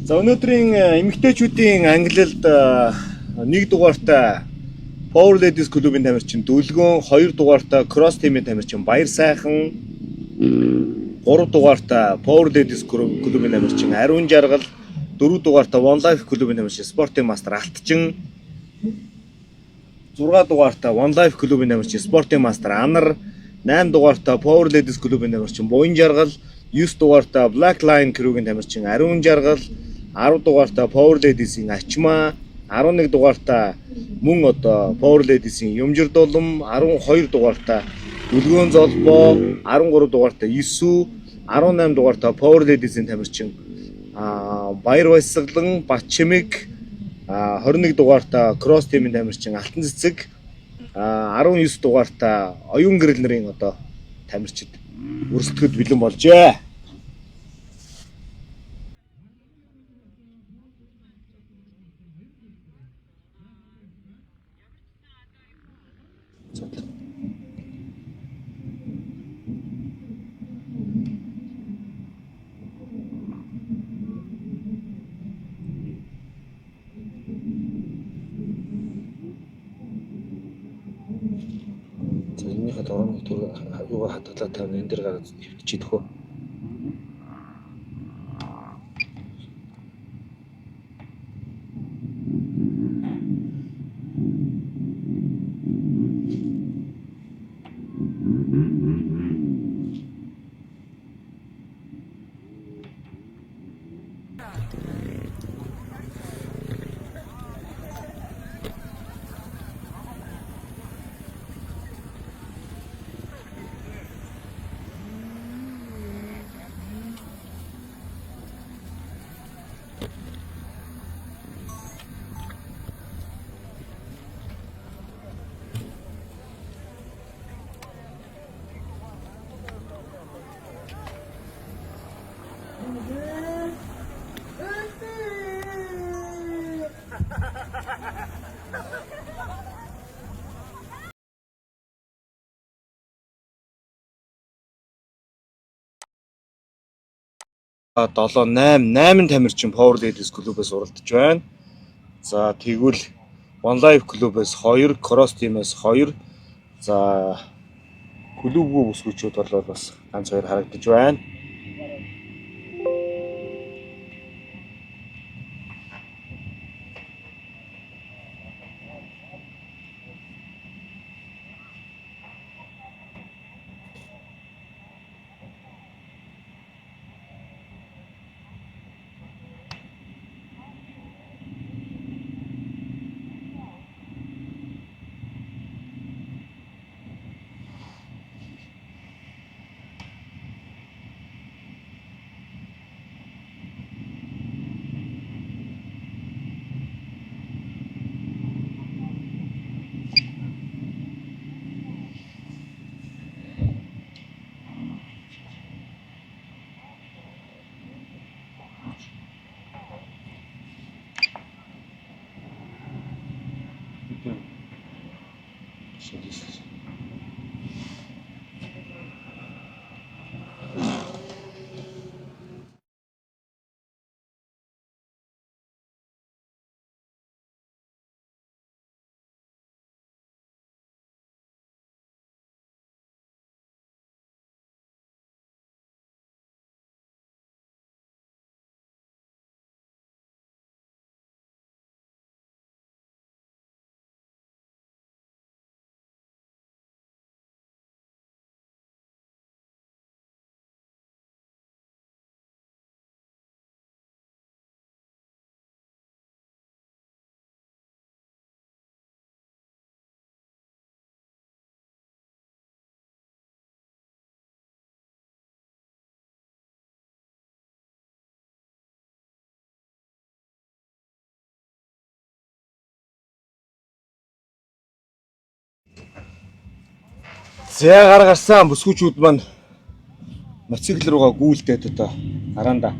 За өнөөдрийн эмэгтэйчүүдийн ангилалд 1 дугаартай Power Ladies клубын тамирчин Дүлгөн, 2 дугаартай Cross Team-ийн тамирчин Баяр Сайхан, 3 дугаартай Power Ladies клубын тамирчин Ариун Жаргал, 4 дугаартай One Life клубын тамирчин Спортын мастер Алтчин, 6 дугаартай One Life клубын тамирчин Спортын мастер Анар, 8 дугаартай Power Ladies клубын тамирчин Буян Жаргал, 9 дугаартай Black Line crew-гийн тамирчин Ариун Жаргал, 10 дугаартай Power Ladies-ийн Ачмаа, 11 дугаартай мөн одоо Power Ladies-ийн Юмжир Дулам, 12 дугаартай Дүлгөөн Золбоо, 13 дугаартай Исүү, 18 дугаартай Power Ladies-ийн тамирчин Баяр Баясгалан, Батчимэг, 21 дугаартай Cross Team-ийн тамирчин Алтан Цэцэг, 19 дугаартай Оюун Гэрэл нарын одоо тамирчид өрсөлдөхөд бэлэн болжээ. За энэнийхээ дорног төр юугаар хадгалаад тавина, энэ дэр гараад хөвтчих хөө. Долоо 8 8 тамирчин Power Ladies клубээс уралдаж байна. За тэгвэл One Life клубээс 2, Cross Team-ээс 2. За клубгүй бүсгүүчүүд бол бас ганц хоёр харагдаж байна. За гар гарсан бүсгүүчүүд маань мотоцикл руугаа гүйлдээд одоо гараанда.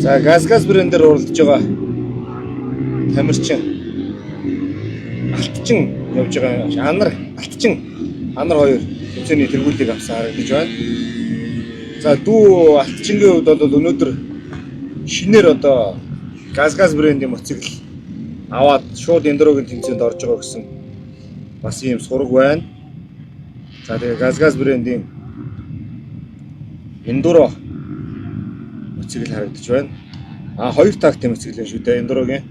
За Газ брэндээр уралдаж байгаа тамирчин Алтчин явж байгаа. Анар Алтчин Анар хоёр тэмцээний тэргүүлийг авсан харагдаж байна. За дүү Алтчингийн хувьд бол өнөөдөр шинээр одоо Газ брендийн мотоцикл аваад шууд эндурогийн тэмцээнд орж байгаа гэсэн бас ийм сураг байна. За тэгээ Газ брендийн эндуро мотоцикл харагдаж байна. А хоёр тактын мотоцикл юм шүү дээ эндурогийн.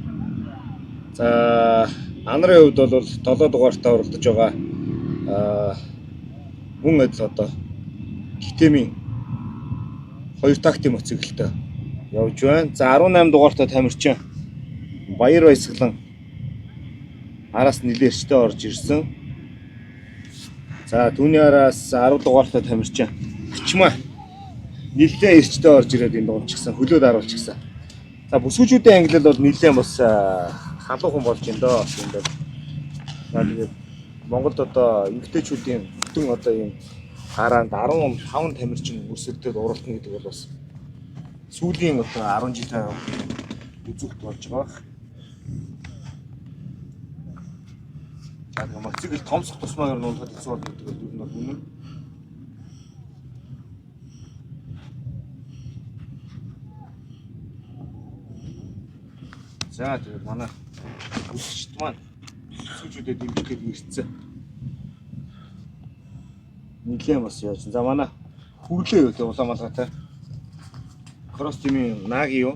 За Анарын хувьд бол 7 дугаартаа оролдож байгаа мөн адил одоо Китэмийн хоёр тактын мотоциклтэй явж байна. За 18 дугаартаа тамирчин Баяр Баясгалан араас нэлээд эрчтэй орж ирсэн. За түүний араас 10 дугаартаа тамирчин Ачмаа нэлээд эрчтэй орж ирээд энд унчихсан, хөлөө даруулчихсан. За бүсгүүчүүдийн ангилал бол нэлээд бас халуухан болж байна доо. Энд бол. За тэгээд Монголд одоо эмэгтэйчүүдийн бүтэн одоо ийм гараанд 15 тамирчин өрсөлдөд уралдана гэдэг бол бас сүүлийн одоо 10 жилийн үзүүлэлт болж байгаа. За тэгээд мотоцикл томсох тусмаа ер нь унахад хэцүү болно гэдэг бол ер нь бол үнэн. За тэгээд манай үзэгчд маань бүсгүүчүүдэд дэмжих гээд ирсэн. Нилээн бас яаж. За манай хүрлээ юу те улаан малгайтай. Кросс тимийн Наги юу?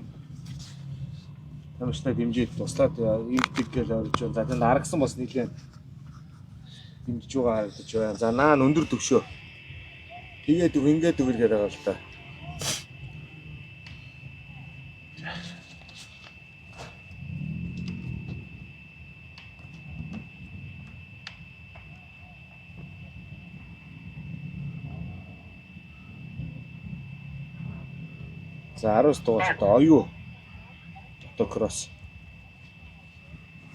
Тамирчтай дэмжиж туслаад ингэдэг гэж орж байна. За тэнд аргасан бас нилээн дэмжиж байгаа харагдаж байна. За наан өндөр төвшөө. Тэгээд үг ингээд үг гэдэг байгаа л та. За 19 дугаартай оюу. Мотокросс.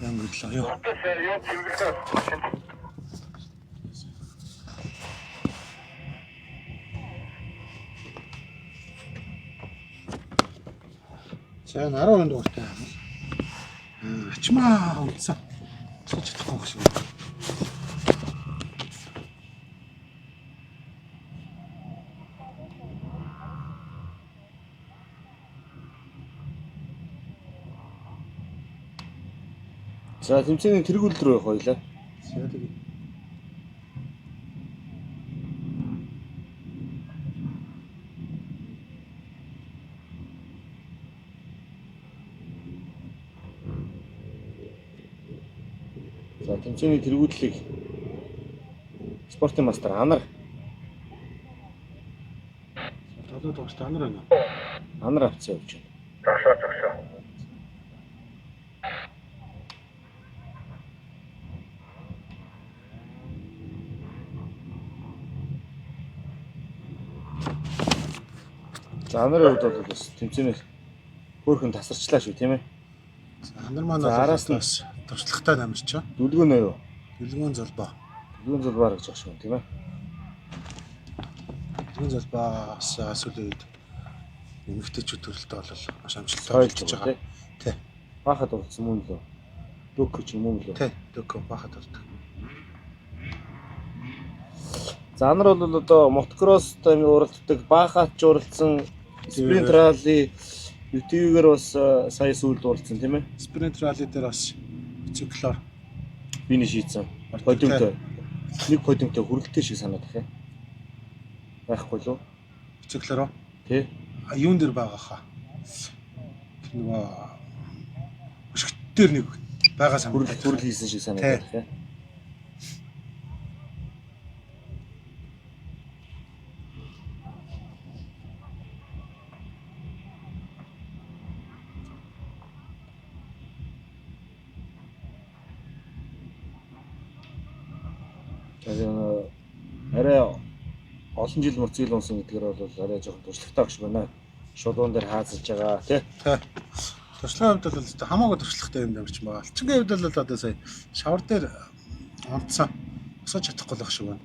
Ангиллаа ёо. За энэ 12 дугаартай юм. Ачмаа үлдсэн. Цож чадахгүй юм шиг. За тэмцээний тэргүүл рүү явах байлаа. За тэгээ. За тэмцээний тэргүүллийг спортын мастер Анар 7 дугаартай анар байна. Анар авцсан явж байна. Зогсоо зогсоо. За Анарын хувьд бол бас тэмцээнээс хөөхөн тасарчлаа шүү тийм ээ. За анар маань За, бол араас нь- бас туршлагатай тамирч. Дүлгэн юу? Дүлгэн золбоо. Дүлгэн зулбаар гэж ах шүү тийм ээ. Дүлгэн золбоо бас сүүлийн үед эмэгтэйчүүд төрөлтөө бол маш амжилттай Тойлж оролцож байгаа байгаа. Тий. Баахад болсон мөн лөө. Дөөк ч юм уу лөө. Тий. Дөкө бахад болдог. За Анар бол одоо мотокросстой уралддаг, баахад ч уралдсан, спринт ралли UTV-гээр бас сая сүүлд уралдсан тийм ээ. Спринт ралли дээр бас циклоор Финиш хийцэн. Подиумтой. Нэг подиумтой хүрэлттэй шиг санагдах юм. Байхгүй лөө. циклоор Тий. а юун дээр байгаа хаа. Тэр нөгөө өшгт дээр нэг байгаа Хүрэл санагдах. хүрэл хийсэн шиг санагдах юм. Тэгэхээр арай олон жил мотоцикл унсан гэдгээр бол арай жоохон туршлагатай багш байна. Шулуун дээр хаазалж байгаа тий. Тий. Туршлагын хувьд бол зөв хамаагүй туршлагатай юм дамжсан байгаа. Алчингийн хувьд бол одоо сая шавар дээр унтсан. Босож чадахгүй л байх шиг байна.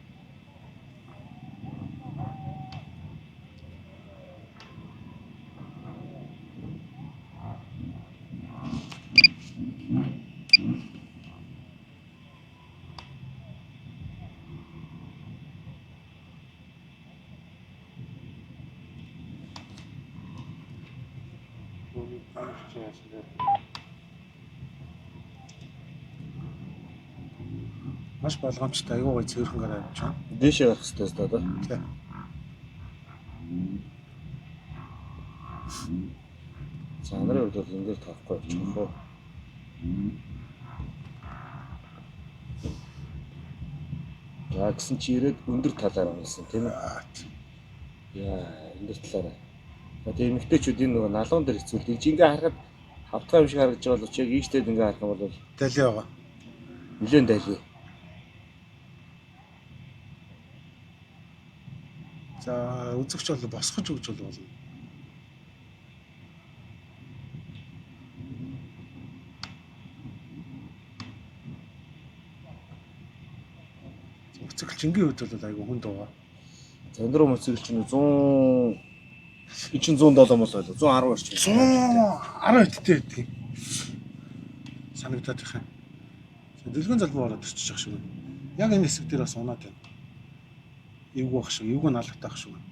Төвийн тамирч яасан бэ? Маш болгоомжтой айгүй гой цэвэрхэн гараа явж байгаа. Дээшээ гарах хэрэгтэй өстой одоо. Тий. За нарын хувьд бол энэ дээр тавхгүй явчих хөө. За гэсэн чи ирээд өндөр талаар унсан тийм ээ. Аа, тий. Яа, өндөр талаараа. За тийм эмэгтэйчүүд энэ нөгөө налуун дээр хэцүү. Энд чи ингээ харахад хавтгай юм шиг харагдаж байгаа боловч яг ийштэй ингээ харах юм бол Дали байгаа. нэлээд дайли. За үзэгч бол босгож өгч бол болно. Мотоцикл жингийн үед бол айгүй хүнд байгаа. За өндөр мотоцикл чинь 100 эн чинь 107 мол байлаа. 110 орчим. 110 эдтэй байдгийг санагдаад их юм. За дэлгэн залбуу ороод ирчих шиг байна. Яг энэ хэсэг дээр бас унаад байна. Эвгүй ах шиг, эвгүй налгатай ах шиг байна.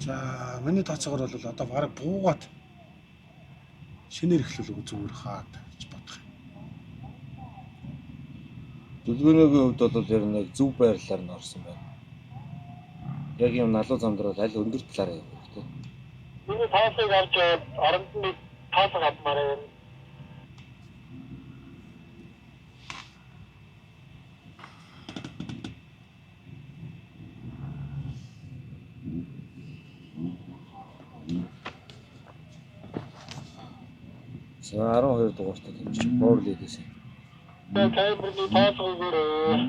За миний тооцоогоор бол одоо бараг буугаад шинээр эхлүүл зүгээр хаад гэж бодох юм. Дүлгөөнөөгийн хувьд бол ер нь яг зөв байрлалаар нь орсон байна. Яг юм налуу зам дээр бол аль өндөр талаараа явах тийм. Миний таасыг авч яваад оронд нь таасаг авмаар байна. За 12 дугаартай тамирч Power Ladies. Тэгээ камерны таасаг өгөөрэй.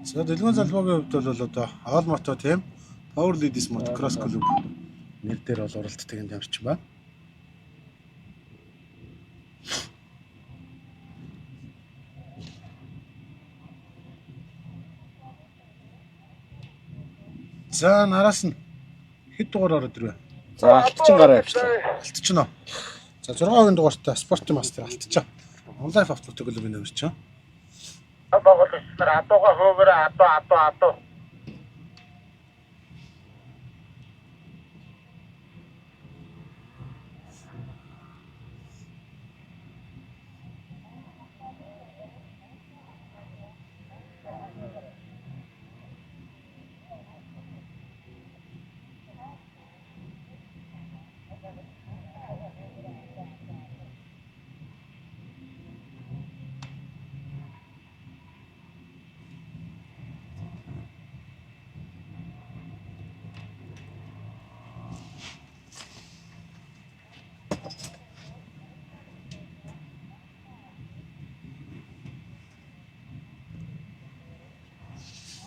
За дэлгэн залбуугийн хувьд бол одоо All Moto team Power Ladies Motocross Club нэр дээр бол уралддаг юм тамирчин байна. За нараас нь хэд дугаар ороод ирвэ? За алтчин гараа явчлаа. Алтчно. За 6-гийн дугаартай Спортын мастер алтчаа. Онлайн автомобиль клубын тамирчин. Монгол улс нар адууга хөөгөрөө адуу адуу адуу.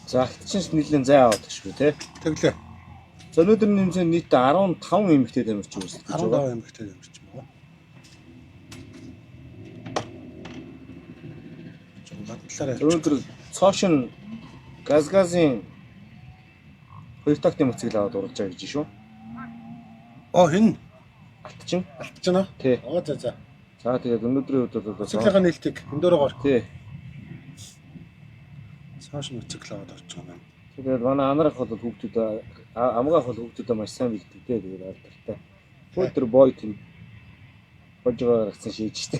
За алтчин нэлээд зай аваад шүү те. Тэглээ. За өнөөдөр нэмсэн нийт 15 эмэгтэй тамирч үүсгэж байгаа. 15 эмэгтэй тамирчин байна. Жон гадлаараа явчих. Өнөөдөр Цоошин Газгазын хоёр тактын мотоцикл аваад уралж байгаа гэж шүү. Оо хин Алтчин. алтчна. Тий. Оо за за. За тэгээд өнөөдрийн хувьд бол Мотоциклын нээлтийг өндөөрөөр Тий. цааш мотоцикл аваад орж байгаа юм байна. Тэгээд манай анарах бол хүүхдүүд амгаах бол хүүхдүүдээ маш сайн бэлддэг те тэгээд алдартай. Өнөөдөр бой тийм хожгоо гаргацсан шийдэж штэ.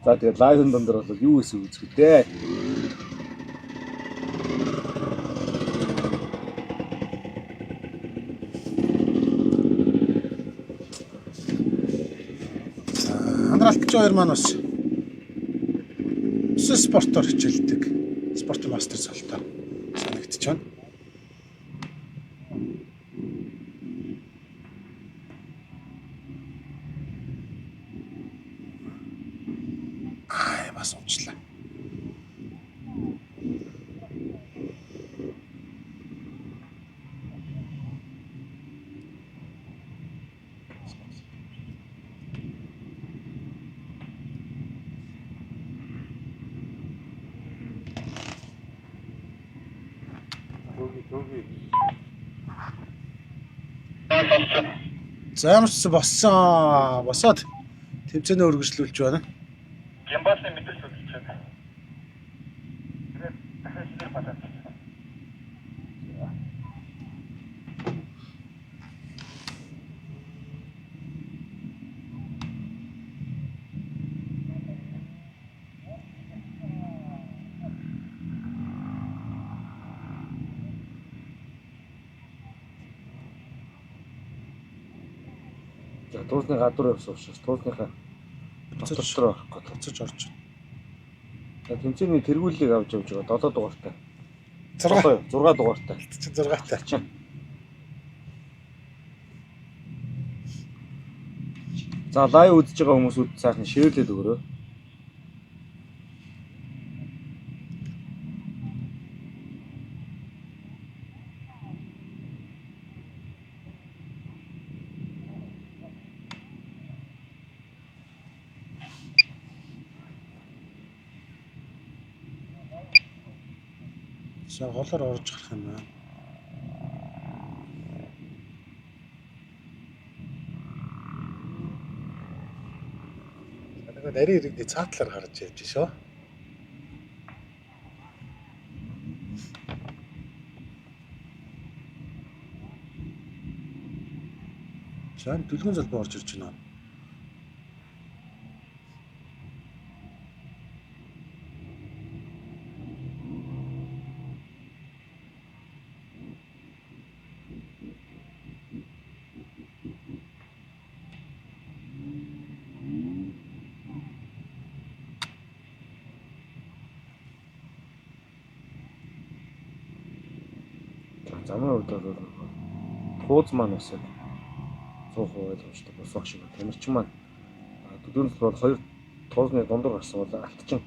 За тэгээд лайвын дундор бол юу эсэ үзэх үү те. Анар алтч хоёр маань бас өссөн спортоор хичээлдэг. Спортын мастер цолтой санагдчих байна. Аа бас унчлаа. За ямар ч байсан боссон. Босоод тэмцээнээ үргэлжлүүлж байна. Гимбасны мэдрэл үзэж байна. Тэгээд дахиад шинээр баланс. За туусны гадуур явсан учраас туусныхаа Буцаж дотор руу орох гэдэг. буцаж орж. За тэмцээний тэргүүллийг авч явж байгаа 7 дугаартай. 6 6 дугаартай. чинь 6-тай. Чин. За live үзэж байгаа хүмүүсүүд сайхан share лээд өгөөрэй. За голоор орж гарах юм байна. За, нөгөө нарийн иргэдний цаатлаар гарч явж шөө. За энэ дүлгэн залбаа орж ирж байна. За замын хувьд бол нөгөө тууз маань бас яг 100% ойлгомжтой босох шиг байна. Тамирчин маань дүлгэн залбаа бол хоёр туузны дундуур гарсан бол алтчин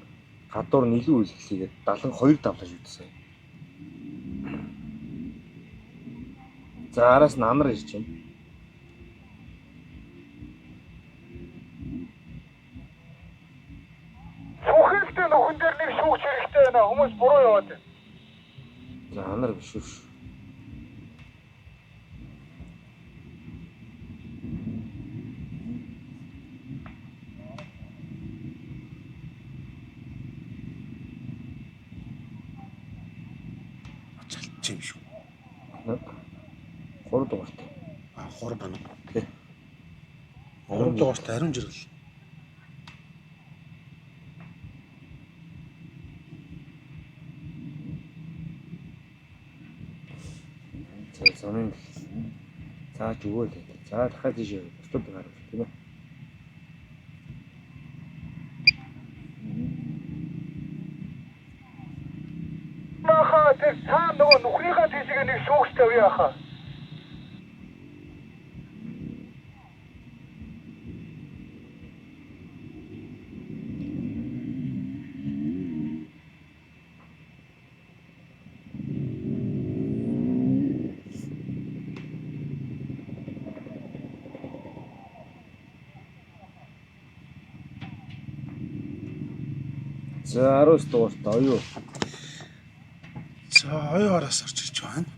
гадуур нь илүү үйлдэлийгээд 72 давлаж үтсэн. За араас нь анар ирж байна. Сүхэлтэй нөхөн дээр нэг шүүгч хэрэгтэй байна. Хүмүүс буруу яваад байна. За анар биш үү. Чалч юм шүү. 3 дугаартай. А 3 байна. Тий. 3 дугаартай ариун жиргэл. За замын зааж өгөө л дээ. За дахиад тийш яваа. Бусдад гарвал тийм ээ. Мааха тэр цаана нөгөө нүхнийхээ тийшээ нэг шүүгч тавья хаа. За 19 дугаартай оюу. За оюу араас орж ирж байна.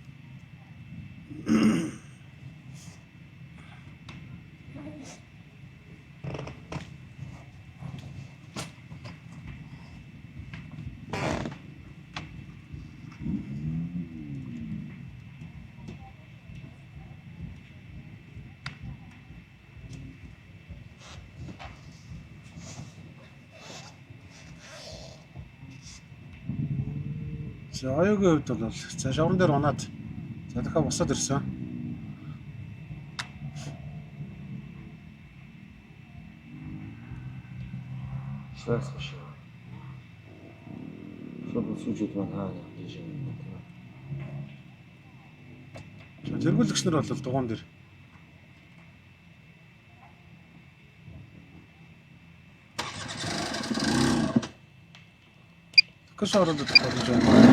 За оюугийн хувьд бол за шавран дээр унаад за дахиад босоод ирсэн. Шээс биш. Шууд сүжид маань хаа тийш яваа тийм ээ. За тэргүүлэгч нар бол дугуун дээр. Такс ороод ирэх боломж байна.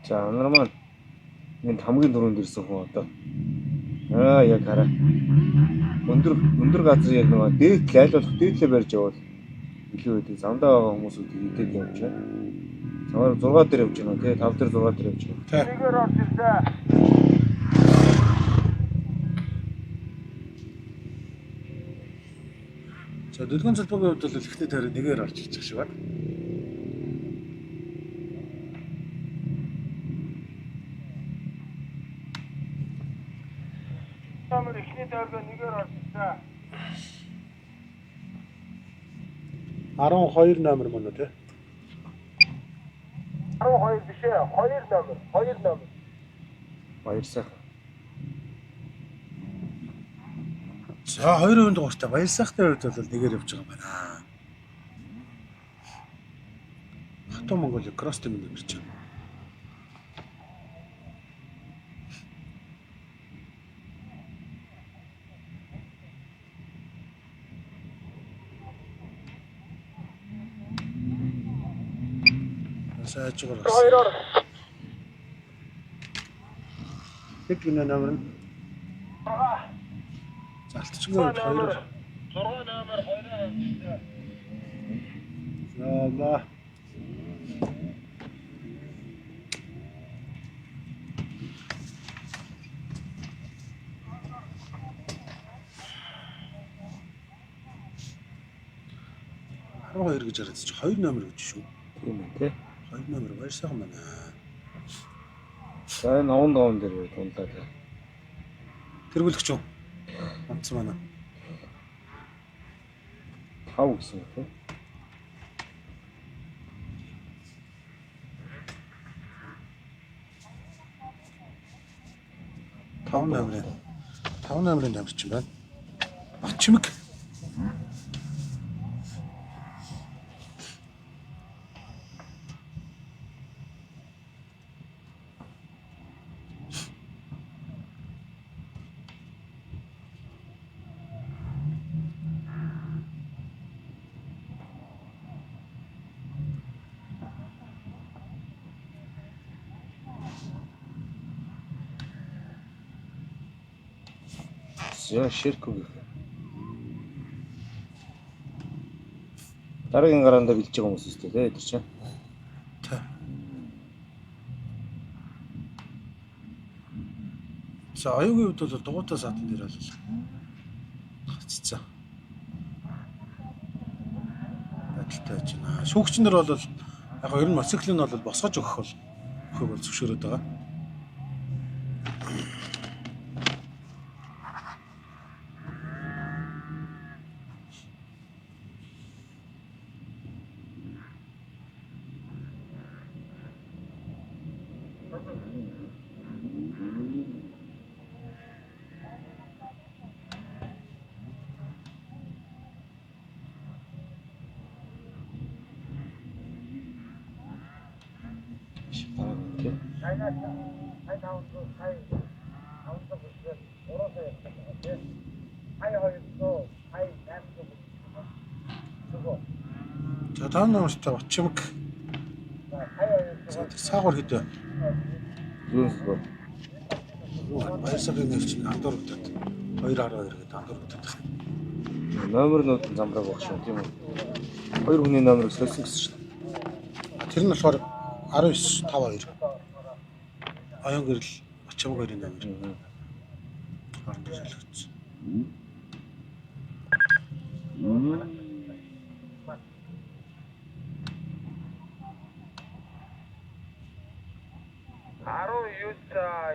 За анар маань энд хамгийн түрүүнд ирсэн хүн одоо. Аа яг хараа. Өндөр өндөр газар яг нөгөө дээд аль болох дээдлээ барьж явбал илүү байдаг. Замдаа байгаа хүмүүсүүд идээд явж байна. Замаар 6 дээр явж байна тий 5 дээр 6 дээр явж байна. Тий. Нэгээр орж ирсэн. За дүлгэн залбаагийн хувьд бол эхний тойрог нэгээр орж ирчих шиг байна. тойргоо нэгээр орж ирсэн. 12 номер мөн үү те? 12 биш ээ. 2 номер. 2 номер. Баяр сайхан. За 2% дугаартай баяр сайхны хувьд бол нэгээр явж байгаа юм байна. Хатуу Монголын кросс тим нэмэрч байна. Сайжгаар бас. Хоёроор Хэд гинэ номер нь? За алтчгүй хувьд 2. 6 номер 2-оор орж ирсэн. За ла. 12 гэж яриад чи 2 номер гэж шүү. Тийм ээ тий. 2 номер баяр сайхан байна. За энэ овон даван дээр бай тунлаа тий. Тэргүүлэгч үү? Онцсон байна. 5 гэсэн үг тий. Таван номерын 5 номерын тамирчин байна. Батчимэг. За Шерког. Дараагийн гараандаа бэлдэж байгаа хүмүүс үстэй тий тэр чинь. Тэ. За оюугийн хувьд бол дугуйтай саатан дээр бол гаццсан. Байдалтай байж байна. Шүүгч нар бол яг ер нь мотоциклийг нь бол босгож өгөх бол өгөхийг бол зөвшөөрөөд байгаа. Дараагийн тий. Сая 500 сая 500 гэхээр 3 сая явсан байгаа тий. Сая 200 сая 800 гэсэн. Нөгөө За 5 номертой Батчимэг. сая 200 За тэр саагур хэд вэ? Зүүн зүгээр. Баяр сайхны нэр чинь андуурагдаад 2.12 гэдэг андуурагдаад байна. Номернууд нь замбрааг баг шүү тийм үү? Хоёр хүний номерыг сольсон гэсэн шүү. Тэр нь болохоор 19 5 2. Оюун гэрэл Батчимэг хоёрын номер. Хоорондоо солигдсон. 19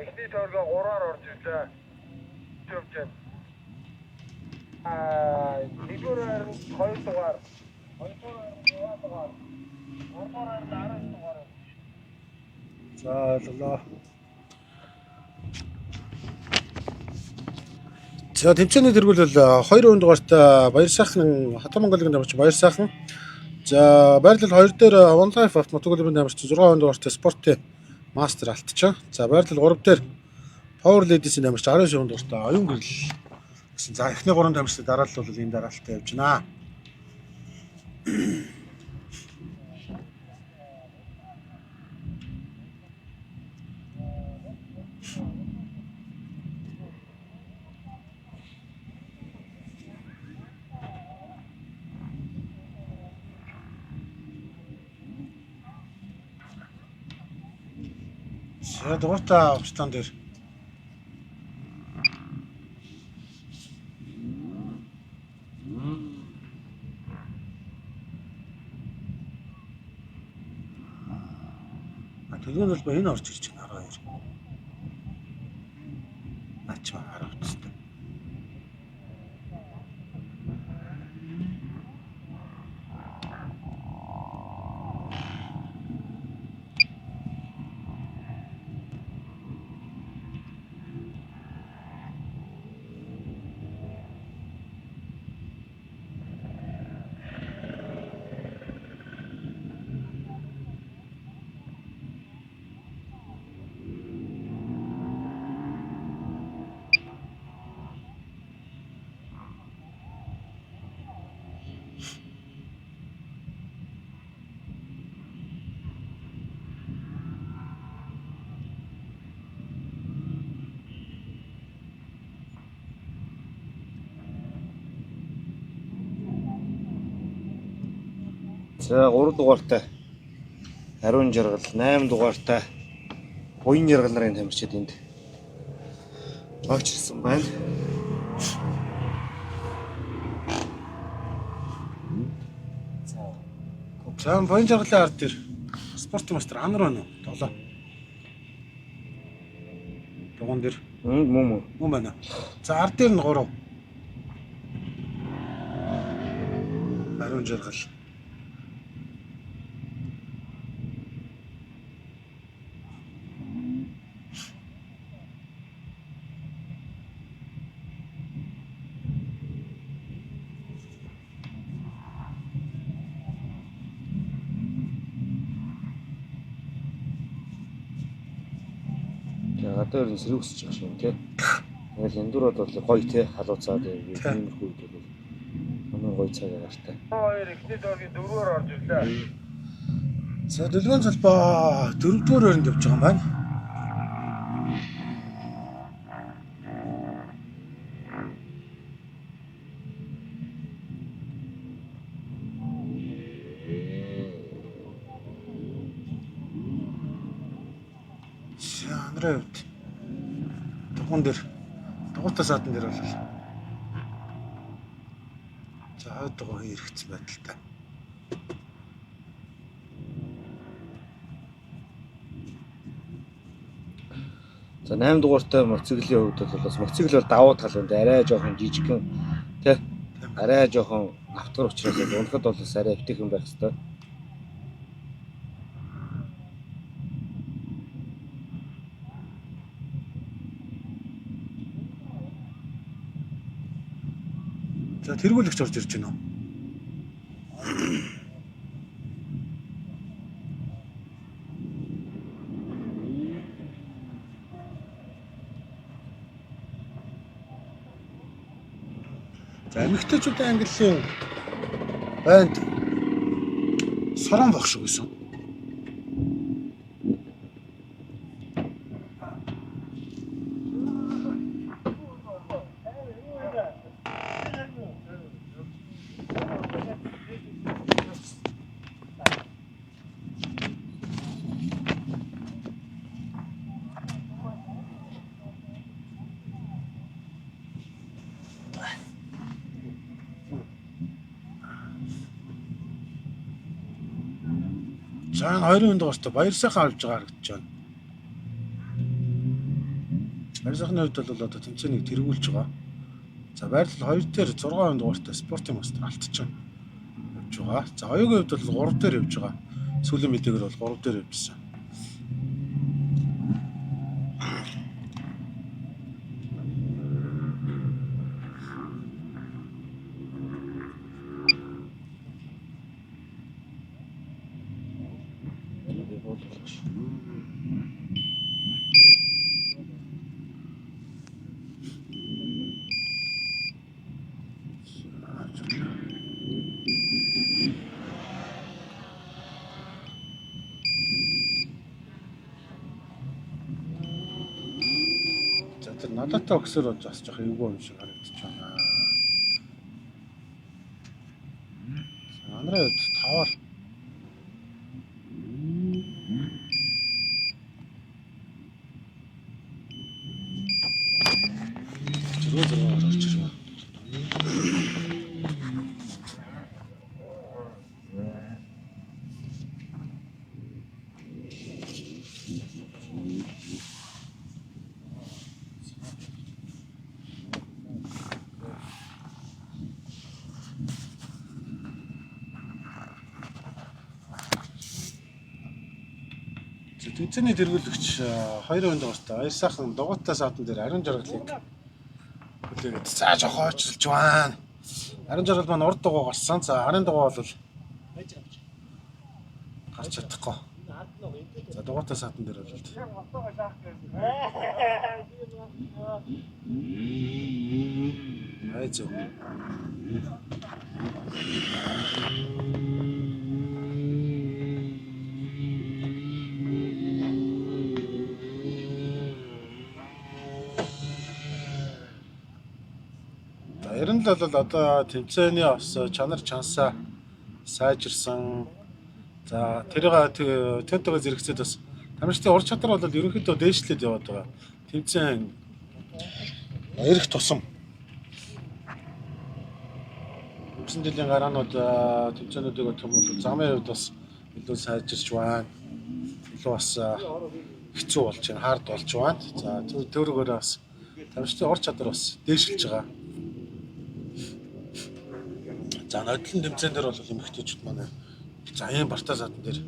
эхний тойргоо 3-аар орж ирлээ. Явж байна. Нэгдүгээр хайранд 2 дугаар, хоёрдугаар хайранд 6 дугаар, гуравдугаар хайранд 19 дугаар. За ойлголоо. За тэмцээний тэргүүлэл 2 дугаартай Баяр сайхан Хатан Монголын тамирчин Баяр сайхан. За байрлал 2 дээр One Life автомотоклубын тамирчин 6 дугаартай спортын мастер алтчаа. За байрлал 3 дээр Power Ladies-ийн тамирчин 19 дугаартай оюун гэрэл гэсэн. За эхний 3 тамирчны дараалал бол энэ дараалалтай явж байна. За дугуйтай австан дээр А төлөв нь бол энэ орж ирж байна 12. Наач хараа утастай. За 3 дугаартай Ариун жаргал, 8 дугаартай Буян жаргал нарын тамирчид энд очирсан байна. За Буян жаргалын ард дээр спортын мастер Анар байна уу? Долоо. Дугуун дээр. Мөн мөн. Мөн байна. За ард дээр нь 3. Ариун жаргал. За гадаа ер нь сэрүүсэж байгаа юм тий. Тэгэл эндүрүүд бол гоё тий халуу цаад иймэрхүү үед бол хамгийн гоё цаг агаартай. Хоёр эхний зургийн дөрвөөр орж ирлээ. За дэлгүүн салбаа дөрөвдүгээр өрөнд явж байгаа юм байна. За Андрей хувьд дугуун дээр дугуйтай садан дээр бол за хойд дугуй хэрэгцсэн байдалтай. За 8 дугаартай мотоциклийн хувьд бол бас мотоцикл бол давуу тал байна. Арай жоохон жижигхэн тий. Арай жоохон автор учраас унахад бол бас арай эвтэйхэн байх хэвээр. За тэргүүлэгч орж ирж байна уу? За эмэгтэйчүүдийн ангиллын банд сорон баг шиг байсан. За энэ хоёрын дугаартай баяр сайхан авч байгаа харагдаж байна. Баяр сайхны хувьд бол одоо тэмцээнийг тэргүүлж байгаа. За байрлал 2 дээр 6 дугаартай спортын мастер алтчсан явж байгаа. За оюугийн хувьд бол 3 дээр явж байгаа. Сүүлийн мэдээгээр бол 3 дээр явжсан. За тэр нададтай өгсөр бол бас жоох эвгүй юм шиг харагдаж байна. За Андрей хувьд 5-аар зөрөө зөрөөр орж ирвэ. За тэмцээний тэргүүлэгч 2 дугаартай баяр сайхан дугуйтай садан дээр ариун жаргалыг хүлээгээд за жоох ойчилж байна. Ариун жаргал маань урд дугуй гарсан. За арын дугуй бол гарч чадахгүй. За дугуйтай садан дээр бол ай зөв. За ер нь л бол одоо тэмцээний бас чанар чансаа Сайжирсан. За тэрийг тэнтэйгээ зэрэгцээд бас тамирчдын ур чадвар бол ерөнхийдөө дээшлээд яваад байгаа. Тэмцээн эрэх тусам өнгөрсөн жилийн гараанууд тэмцээнүүдийг бодох юм бол замын хувьд бас илүү сайжирч байна. Илүү бас хэцүү болж байна, хард болж байна. За тэрүүгээр бас тамирчдын ур чадвар бас дээшилж байгаа. За нодлон тэмцээн дээр бол эмэгтэйчүүд манай за ийм бартаа садан дээр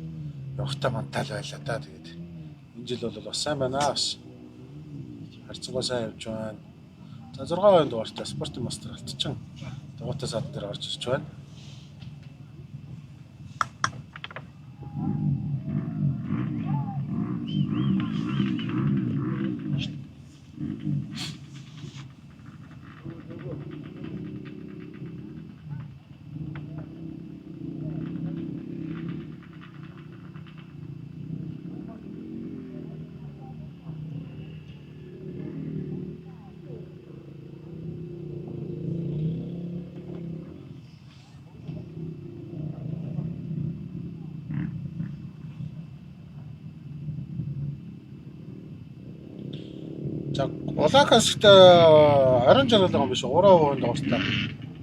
явахтаа мантаал байлаа да. Тэгээд энэ жил бол бас сайн байна бас. Харьцангуй сайн явж байна. За 6 дугаартай спортын мастер Алтчин дугуйтай садан дээр орж ирж байна. За Улаакаст орон жаргал байгаа юм биш 3% дугаартай.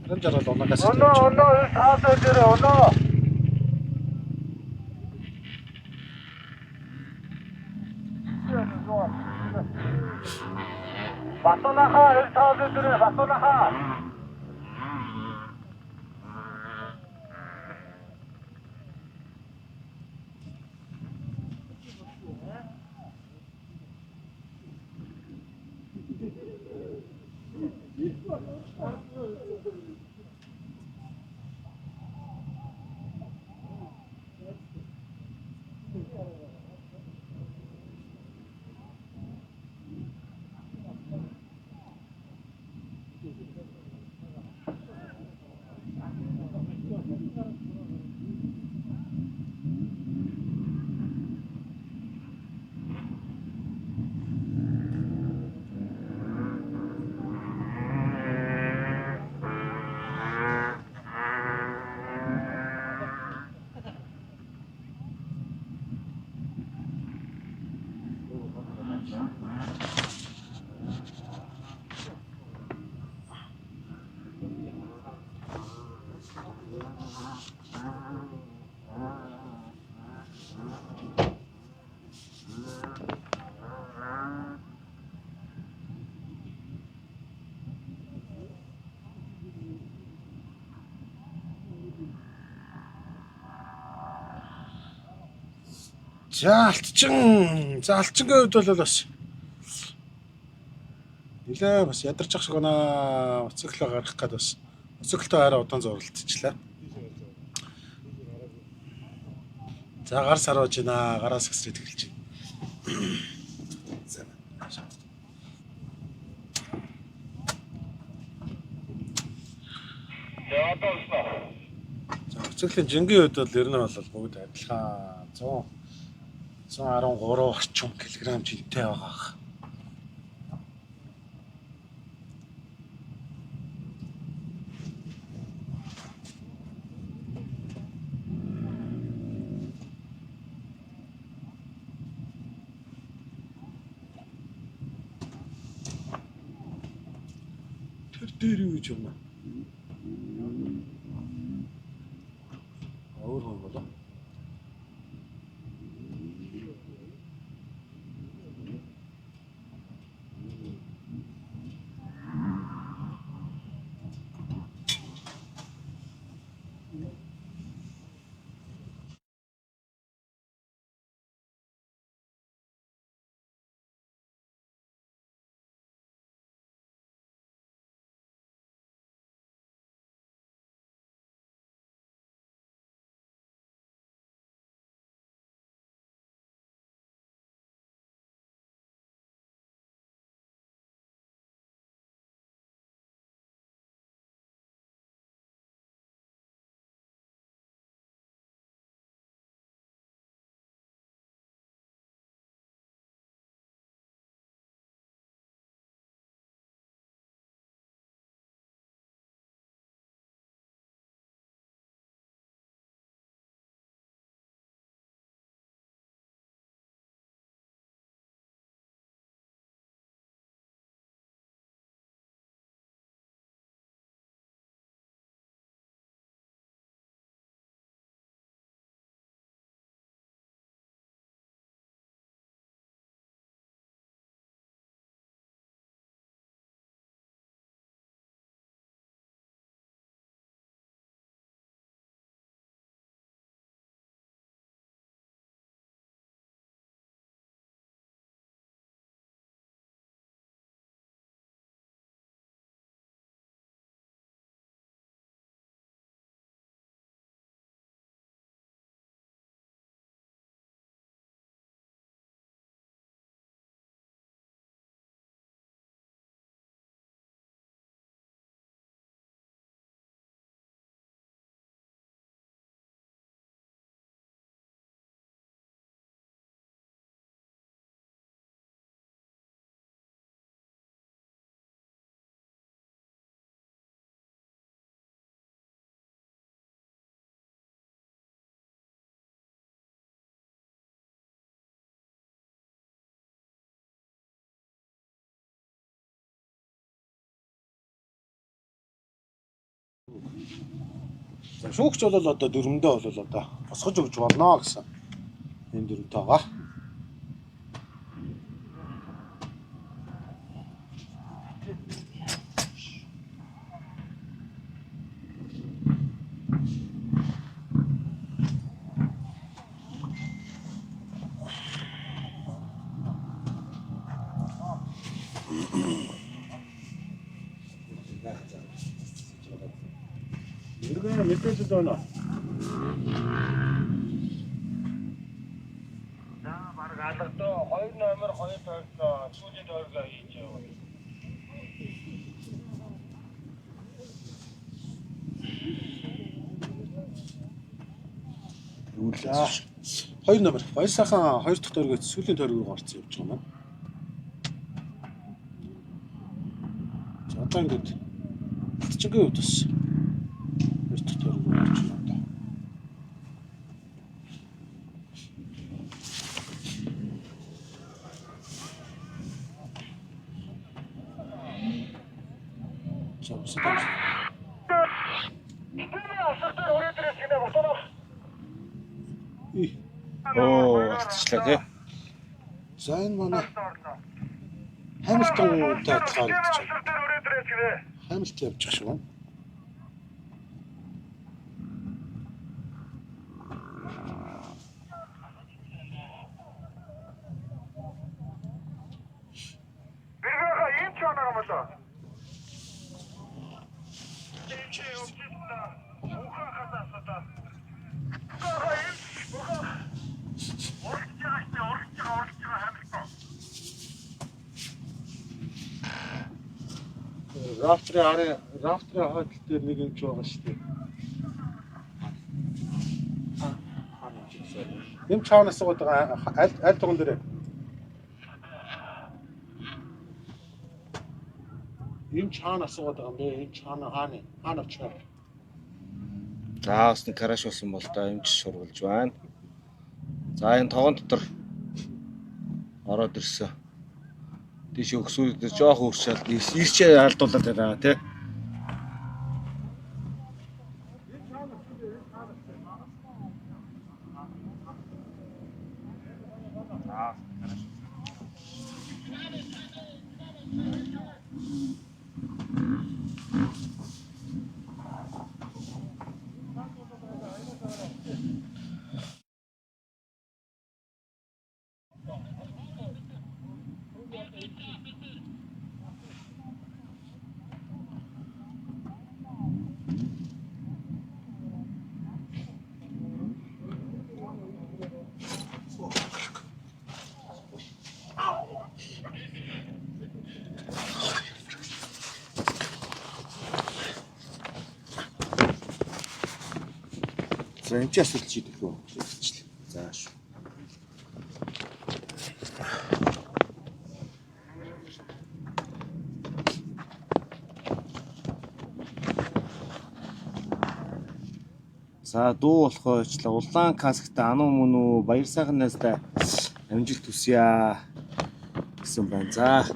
Орон жаргал Улаакас. Өнөө өнөө таалаа дээр өнөө. Батунахаа эр таалаа дээр батунахаа. За Алтчин. За Алтчингийн хувьд бол бас нилээ бас ядарч ах шиг байна. Моцикл гаргах гээд бас моциклтой арай удаан зурлалцчихлаа. За гар саруулж байна. Гараас гэсрээд эхэлж байна. За. За одоо унснаа. За моциклийн жингийн хувьд бол ер нь бол бүгд адилхан 100 113 орчим килограмм жинтэй байгаа. Тэр дээр юу гэж юм бэ? Өөр хүн болоо. За, шүүгч бол одоо дөрөмдөө бол одоо босгож өгч болно гэсэн энэ дөрөмтэй байгаа. Мэрэгэн мэдээлэл байна. За баг алгадаа 2 номер 2 тойрогтой сүүлийн тойрогоо хийж яваа. За, 2 номер. Баяр сайхан 2 дахь тойрогоос сүүлийн тойрог руу гарсан явж байгаа юм. За, одоо ингээд Алтчингийн хувьд бас 2 дахь тойрог руу гарч байна одоо. За, бусад амж. Тэний асар дээр хүрээд ирээс гинэ бутанах. И. Оо, алдчихлаа тий. За, энэ манай Хамилтонтай адилхан харагдаж байна. Асар дээр хүрээд ирээс гинэ. Хамилтон явж байгаа шиг байна. Бэргэхэ ийм ч оноо юм болоо. Ийм ч явж ирсэн. Мөнхөн хасаа асуудаа. Бэргэхэ ийм мөнхөн урагч байгаа штэ урагч байгаа урагч байгаа Хамилтон. Рафтрын арын рафтрын хойдол дээр нэг юм ч байгаа шүү дээ. Юм чаана асуугаад байгаа аль аль дуган дээр. Юм чаана асуугаад байгаа юм бэ? Юм чаана хаана хаана очих вэ? За, бас нэг краш болсон бол доо эмч шургалж байна. За, энэ тогон дотор ороод ирсэн. Тийш өгсүүд жоох өөрчлөлт ирчээ алдуулаад байна тий. За, энэ ч асуудал шийдэх үү? Шийдчихлээ. За шүү. За, дуу болохоо ичлээ. Улаан касктай ануу мөн үү? Баяр сайхан найстай амжилт хүсье гэсэн байна. За,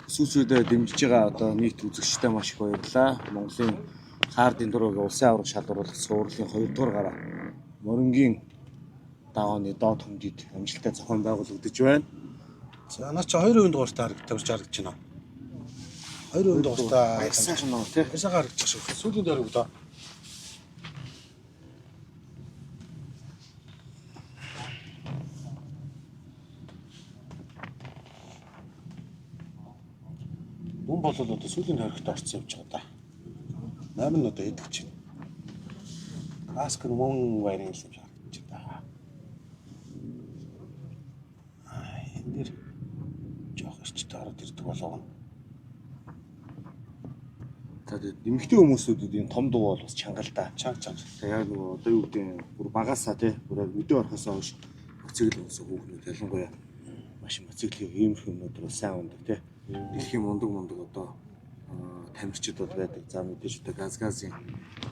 сүсүүдээ дэмжиж байгаа одоо нийт үзэгчтэй маш их баярлалаа. Монголын хаардын дуруугийн улсын аварга шалгаруулах цувралын 2 дугаар гараа Морингийн давааны доод хөмжид амжилттай зохион байгуулагдаж байна. За, наа чи 2% дугаартай харагдаж харагдаж байна. 2% дугаартай Баяр сайхан нөө тий. Баяр сайхан харагдчих шиг. Сүүлийн дөрөв доо. Мөн бол одоо сүүлийн тойрогт орсон явж байгаа да. 8 нь одоо идэх чинь. Каск нь мөн баярын юм шиг харагдаж байна. Аа, энэ дэр жоох эрчтэй ороод ирдэг болов. За, тэгээд эмэгтэй хүмүүсүүдэд энэ том дуу бол бас чанга л да. Чанга чанга. Тэгээ яг нөгөө одоо юу гэдэг нь бүр багасаа тий бүр яг мэдээ орохосоо хойш моцикл унсан хүүхнүүд ялангуяа маш моциклийн иймэрхүү юмнууд бол сайн ундаг тий. Дэлхийн мундаг мундаг одоо тамирчид бол байдаг. За, мэдээж одоо газ газын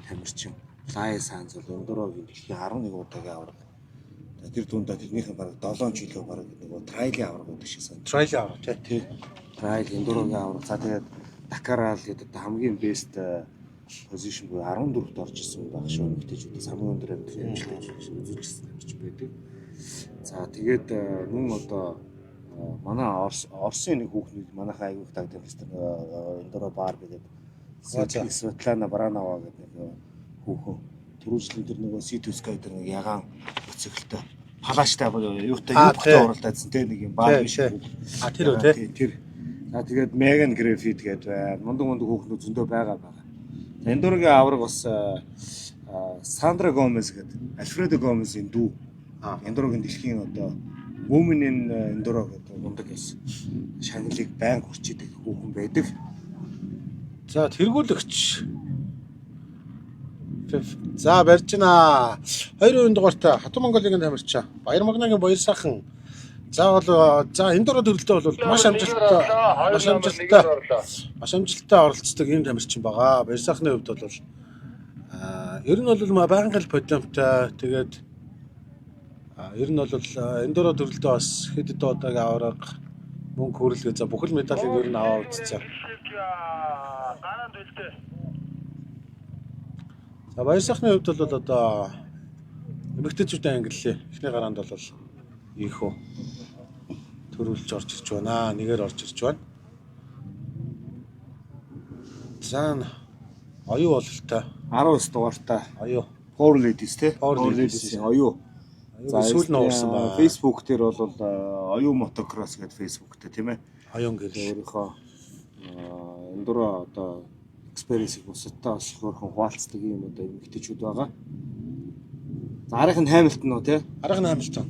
тамирчин Лая Санз бол Эндорогийн дэлхийн 11 удаагийн аварга. За, тэр дундаа тэрнийхэн бараг 7 жилөө бараг нөгөө трайлын аварга гэдэг шиг сан. Трейл авах тий. Тий. Трайл Эндорогийн аварга. За, тэгээд Дакар Рал гэдэг одоо хамгийн бест Position буюу 14-т орж исэн байх шүү эмэгтэйчүүдээс хамгийн өндөр амжилт үзүүлсэн тамирчин байдаг. За тэгээд мөн одоо манай Оросын нэг хүүхнийг манайхаа аягүй их таг тамирчин Эндоро Бар гэдэг Светлана Баранова гэдэг нэг хүүхэн түрүү жилийн тэр нөгөө C2 Sky тэр нэг ягаан мотоциклтэй палаштай юутай юбктай уралдаадсан те нэг юм бар биш. А тэр үү те. Тэр. За тэгээд Меган Гриффит гэдэг байна. Мундаг мундаг хүүхнүүд зөндөө байгаа байгаа. Эндорогийн авраг бас Сандра Гомес гэдэг Альфредо Гомесийн дүү. Эндорогийн дэлхийн одоо Women in Enduro гэдэг мундаг эс шагналыг байнга хүрчээдэг хүүхэн байдаг. За тэргүүлэгч. За барьж гинэ. 2 дугаартай Хатан Монголын тамирчаа. Баяр Магнагийн Баяр сайхан. За бол за эндоро төрөлтөө бол маш амжилттай маш амжилттай маш амжилттай оролцдог ийм тамирчин байгаа. Баяр сайхны хувьд бол ер нь бол байнгын л подиумтай. Тэгээд ер нь бол эндоро төрөлтөө бас хэд хэдэн удаагийн аварга мөнгө хүрэлгээ за бүхэл медалийг ер нь аваад үзсэн. За Баяр сайхны хувьд бол одоо эмэгтэйчүүдийн ангиллын эхний гараанд бол ийхүү төрүүлж орж ирж байна. Нэгээр орж ирж байна. За оюу бололтой. 19 дугаартай Оюу. Power Ladies те. Power Ladies-ийн оюу. За сүүл нь уурсан байна. Facebook дээр бол оюу мотокросс гэдэг Facebook дээр тийм ээ. Оюун гэрэл. Өөрийнхөө эндоро одоо experience-ийг бусадтай бас хөөрхөн хуваалцдаг юм одоо эмэгтэйчүүд байгаа. За арих нь Хамилтон уу те? Арга нь Хамилтон.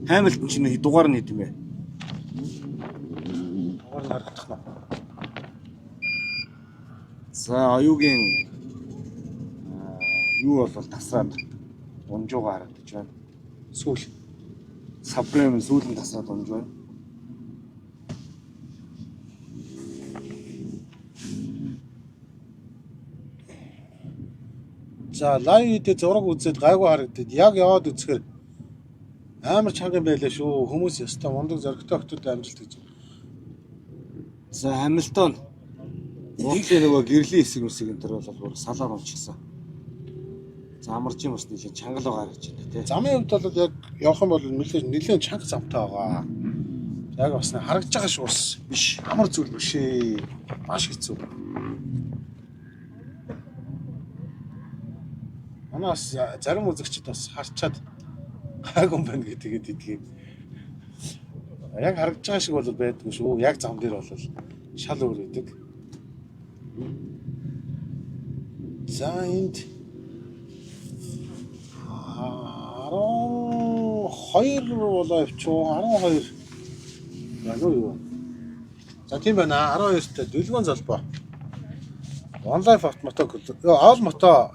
Хамилтон чинь дугаар нь хэд юм бэ? Дугаар нь харагдах нь. За оюугийн юу бол тасраад унжууга харагдаж байна. Сүүл. Сабрем сүүлэн тасраад унж байна. За лайв дээр зураг үзээд гайгүй харагдаад яг яваад үзэхээр амар чанга юм байлаа шүү. Хүмүүс ёстой мундаг зоригтой охтууд амжилт гэж. За Хамилтон Уудлын нөгөө гэрлийн хэсэг мэсэг энэ төр бол бүр салаар унчихсан. За амарч юм бас нэлээд чангал байгаа харагдаж байна тий. Замын хувьд бол яг явах юм бол нэлээд чанга замтай байгаа. Яг бас нэг харагдаж байгаа шүү бас Биш. амар зүйл биш ээ. Маш хэцүү. Манай бас зарим үзэгчид бас харчаад гайгүй юм байна гэдгээд идгийг. Яг харагдаж байгаа шиг бол байдгүй шүү. Яг зам дээр бол шал өөр байдаг. За энд 12 болоо явчих. 12 байна уу юу вэ? За тийм байна. 12-т Дүлгөөн золбоо. One Life Auto All Moto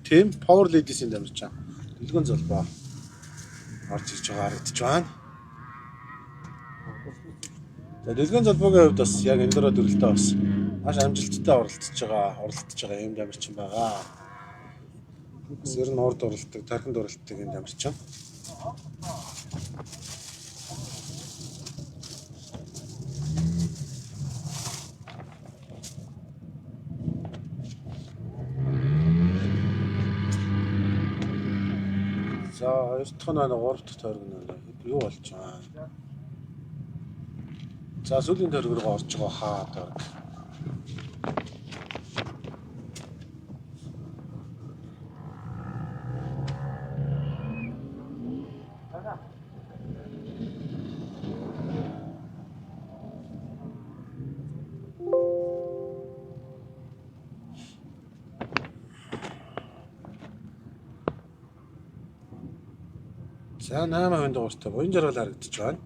Team Power Ladies-ийн дамжиж байгаа. Дүлгөөн золбоо орж ирж байгаа харагдаж байна. За Дүлгөөн золбоогийн хувьд бас яг эндороо төрөлтөө бас маш амжилттай оролцож байгаа юм дамжчин байгаа. Бас ер нь урд оролцдог, тархинд оролцдог юм дамжчин. За хоёр дахь нь байна, гурав дахь тойрог нь байна. Юу болж байгаа? За сүүлийн тойрог руу орж байгаа хаа тойрог. За 8 дугаартай буян жаргал харагдаж байна.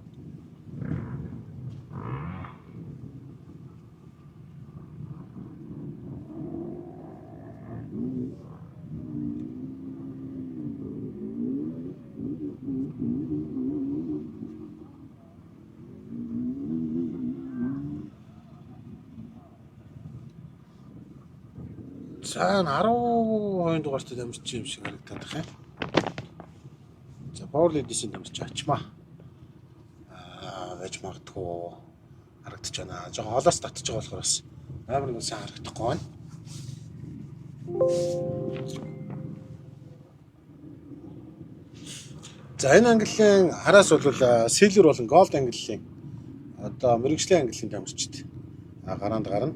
За 12 дугаартай дамжиж юм шиг харагдаад байна. За Power Ladies-ийн дамжиж ачмаа. Байж магадгүй харагдаж байна. Жохоо холоос татж байгаа болохоор бас амар нэг сайн харагдахгүй байна. За энэ ангиллын хараас бол Silver болон Gold ангиллын одоо мэргэжлийн ангиллын тамирчид гараанд гарна.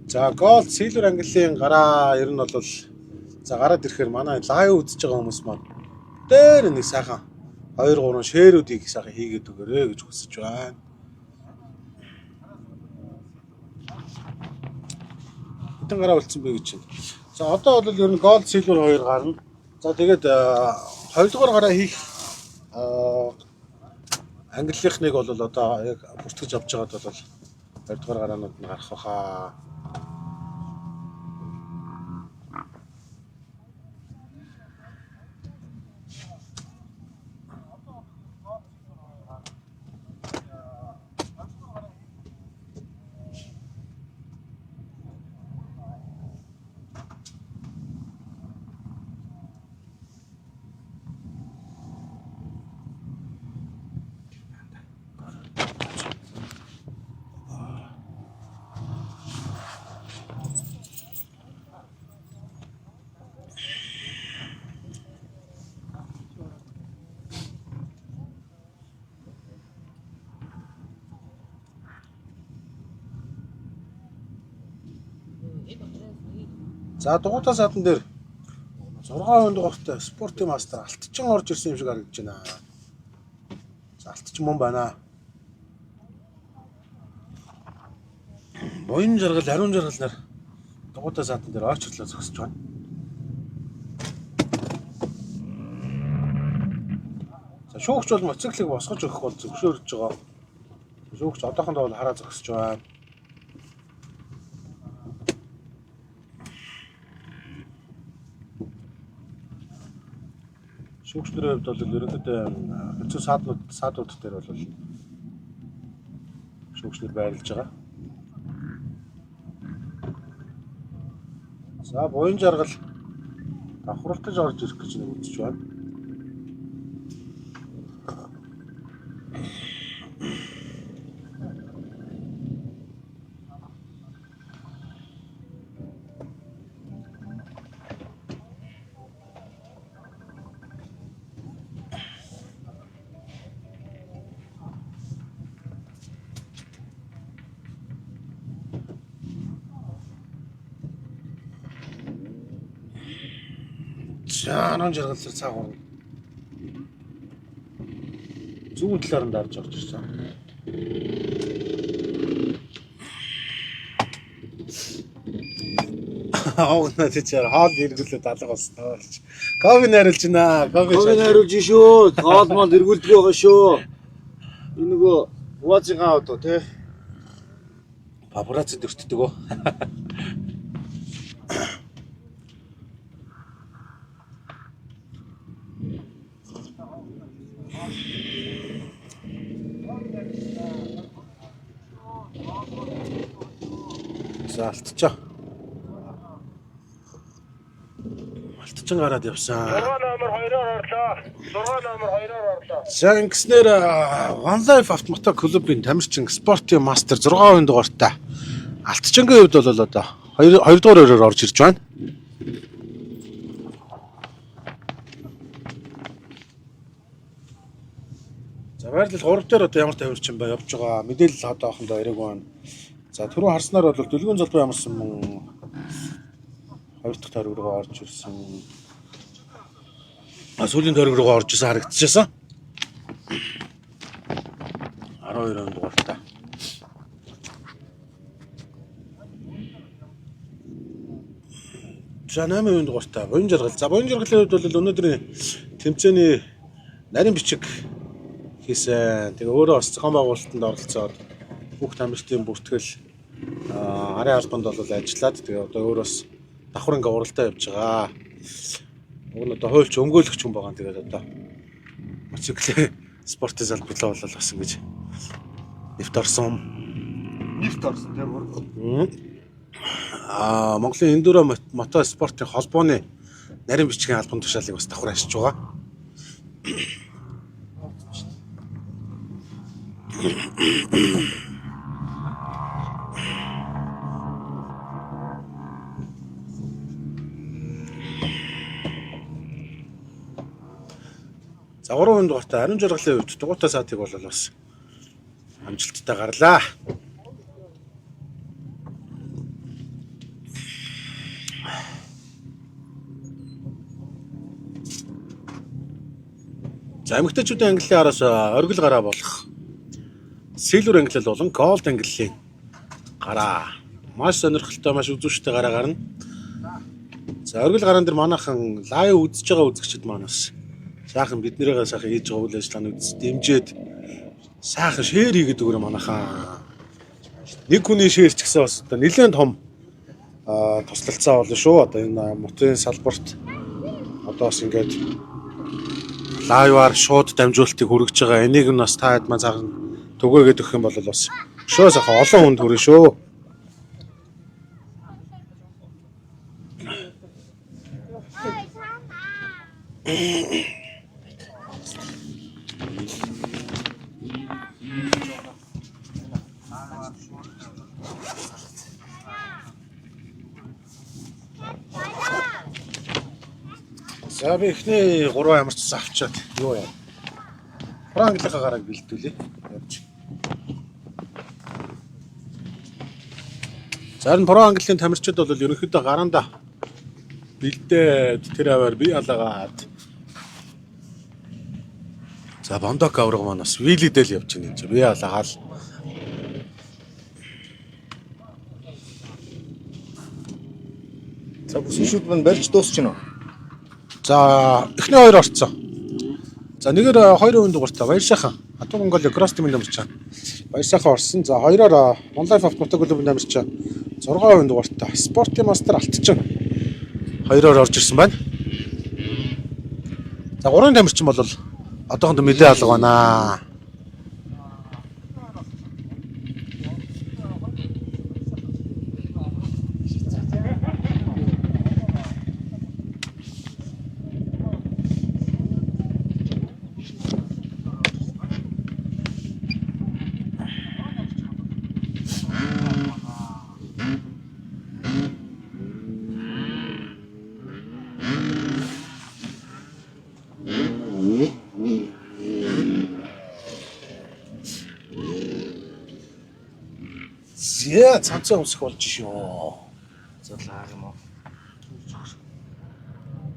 За Gold, Silver ангиллын гараа ер нь бол за гараад ирэхээр манай live үзэж байгаа хүмүүс маань дээр нэг сайхан 2 3 share үүдийг сайхан хийгээд өгөөрэй гэж хүсэж байна. Хэдэн гараа үлдсэн бэ гэж байна. За одоо бол ер нь Gold, Silver 2 гарна. За тэгээд хоёрдугаар гараа хийх ангиллынхныг бол одоо яг бүртгэж авч байгаад бол хоёрдугаар гараанууд нь гарах баха. За дугуйтаа садан дээр 6 дугаартай спортын мастер Алтчин орж ирсэн юм шиг харагдаж байна. За Алтчин мөн байна. Буян жаргал, ариун жаргал нар дугуйтаа садан дээр ойчрлоо зогсож байна. За шүүгч бол мотоциклыг босгож өгөх бол зөвшөөрж байгаа. Шүүгч одоохондоо бол хараа зогсож байна. Шүүгчдэрийн хувьд бол ерөнхийдөө хэцүү саадууд дээр бол шүүгчнэр байрлаж байгаа. За буян жаргал давхралтаж орж ирэх гэж нэг үзэж байна. За ариун жаргал зэрэг цаагуур зүүн талаар нь дарж орж ирсэн. Оогноо тийчээр хоол эргүүлээд алга болсон гэж. Кофе найруулж байна. Кофе Кофе найруулж шүү. Хоол мол эргүүлдэг байгаа шүү. Энэ нөгөө Уазигаа одоо тий. Папарацци дөртдөг өө. За алтчаа. Алтчин гараад явсан. 6 номер 2-оор орлоо. 6 номер 2-оор орлоо. За ингэснээр One Life Автомото клубын тамирчин спортын мастер 6 дугаартай Алтчингийн хувьд бол одоо 2 дугаар өрөөр орж ирж байна. За байрлал 3 дээр одоо ямар тамирчин ба явж байгаа мэдээлэл одоохондоо ирээгүй байна. За түрүү харснаар бол дөлгөөн золбоо ямарсан мөн 2 дахь тойрог руу орж ирсэн. Сүүлийн тойрог руу орж ирсэн харагдчихсан. 12 дугаартай. За 8 дугаартай Буян жаргал. За Буян жаргалын хувьд бол өнөөдрийн тэмцээний нарийн бичиг хийсэн. Тэгээ өөрөө бас зохион байгуулалтанд оролцоод бүх тамирчдын бүртгэл арын албанд бол ажиллаад тэгээ одоо өөрөө бас давхар ингээ уралдаа явж байгаа. Уг нь одоо хуульч өмгөөлөгч хүн байгаа. Тэгээд одоо мотоциклийн спортын салбарлаа бол бас ингэж нэвт орсон. Нэвт орсон тий бүр. Монголын эндүро мото спортын холбооны нарийн бичгийн албан тушаалыг бас давхар ашиж байгаа. За 3 дугаартай Ариун жаргалын хувьд дугуйтай саатыг бол бас амжилттай гарлаа. За эмэгтэйчүүдийн ангиллын араас оргил гараа болох Silver ангиллал болон Gold ангиллын гараа маш сонирхолтой, маш үзүүштэй гараа гарна. За оргил гараан дээр манайхан live үзэж байгаа үзэгчид маань бас сайхан биднийгээ сайхан хийж байгаа үйл ажиллагааны үз дэмжиж сайхан share хийгээд өгөөрэй манайхан. Нэг хүний share ч гэсэн бас одоо нэлээд том туслалцаа болно шүү. Одоо энэ мотын салбарт одоо бас ингээд live аар шууд дамжуулалтыг хүргэж байгаа. Энийг нь бас та хэд маань сайхан түгээгээд өгөх юм бол бас шөө сайхан олон хүнд хүрнэ шүү. За би эхний 3 ямарчсан авчиад юу яа. Франклийнхаа гарааг бэлдүүлье. Явж. За энэ Про Английн тамирчид бол ерөнхийдөө гараандаа бэлдээд тэр аваар бие алаагаад. За Бондок авраг маань бас вилидэл явж байна юм чи. Бие алаагаал. За бүсэн шүд мань барьж дуусч байна уу? За эхний хоёр орцсон. За нэгээр 2% дугаартай Баяр сайхан. Атуу Монголын кросс тимийн тамирчин. Баяр сайхан орсон. За хоёроор One Life Автомотоклубын тамирчин 6% дугаартай Спортын мастер Алтчин хоёроор орж ирсэн байна. За гурван тамирчин бол одоохондоо мэдээ алга байна. Зя цамцаа өмсөх болж шүү. Зурлаа юм уу?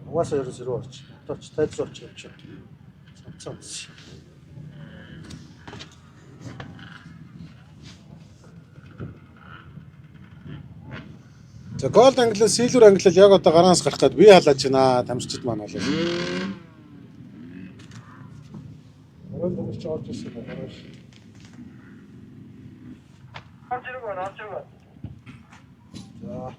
Угаасаа ерөөс рүү орч. Одоо ч тайз руу орч явчих. Цамцаа өмс. За Gold Angle, Silver Angle яг одоо гараанаас гарах гээд бие халааж байна. Тамирчид маань бол. Орон дөрөж орж ирсэн байна. Орж ирэх байна, орж ирэх байна. За.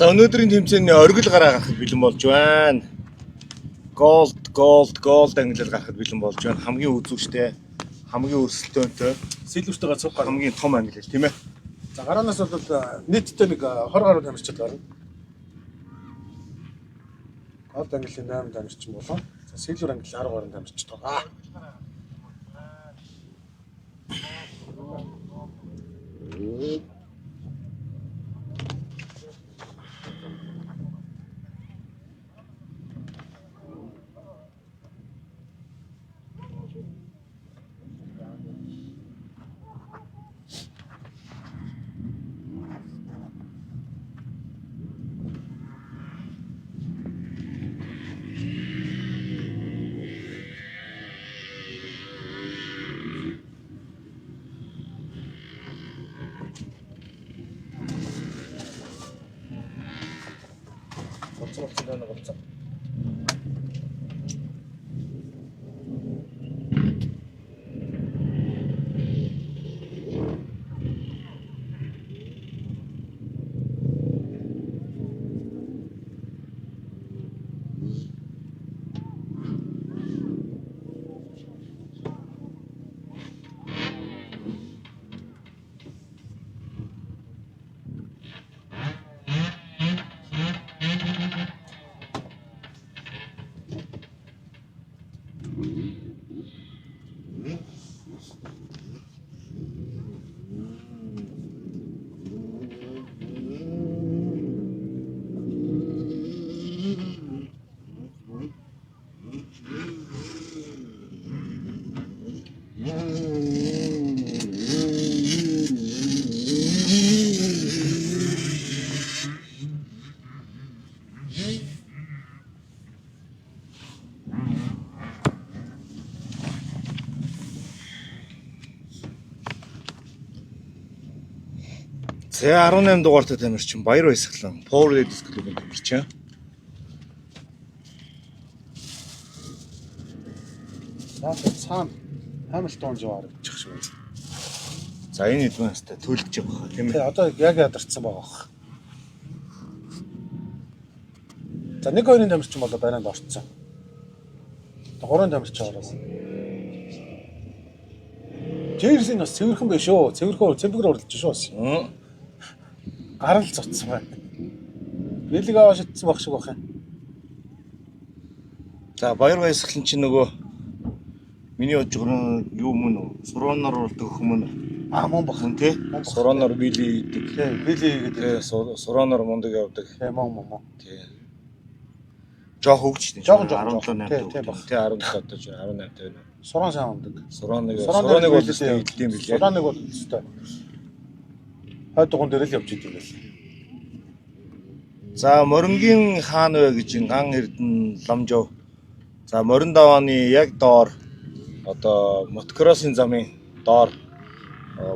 За өнөөдрийн тэмцээний оргил гараа гарахад бэлэн болж байна. Gold, gold, gold ангиллал гарахад бэлэн болж байна. Хамгийн үзүүштэй, хамгийн өрсөлдөөнтэй, Silver-тэйгээ цуг гарна. хамгийн том ангиллал тийм ээ. За гараанаас бол нийтдээ нэг 20 гаруй тамирчид гарна. Gold Angle-ийн 8 тамирчин болон за Silver Angle 10 гаруй тамирчид байгаа. Болцсон болцсон байна болцсон. За 18 дугаартай тамирчин Баяр Баясгалан Power Ladies клубын тамирчин. За цаана Хамилтон жоо харагдчих шиг байна. За энэ эдванстай төлөж байгаа тийм Тий, ээ. одоо яг ядарсан байгаа бох. За 1 2-ын тамирчин болоо байранд орцсон. 3-ын тамирчин ороод. Джерси нь бас цэвэрхэн биш үү? Цэвэрхэн цэмбэгэр урлаж шүү бас. Гарал цуцсан байна. Бэлэг аваа шидсэн баг шиг байх юм. За Баяр Баясгалан чинь нөгөө миний бодож байгаа юу мөн үү? Суруунаар уралдаг хүмүүс Аа мөн баг. мөн тий? Мөн баг. Суруунаар били хийдэг. Тий, били хийгээд. Тий, суруунаар мундаг явдаг. Тий, мөн мөн мөн. Тий. Жох хөгжтэй. Жохон жохон 17 тий, 8 тий баг. Тий 17 одоо 18 тавина. Суран сайн ундаг. Сурууныг сурууныг бол өстой иддэм билээ. Сурааныг бол өстой. Хойд дугуйн дээр л явж идэв гэл. За Морингийн хаан вэ гэж энэ ган эрдэн ламжов. За Морин давааны яг доор одоо мотокроссын замын доор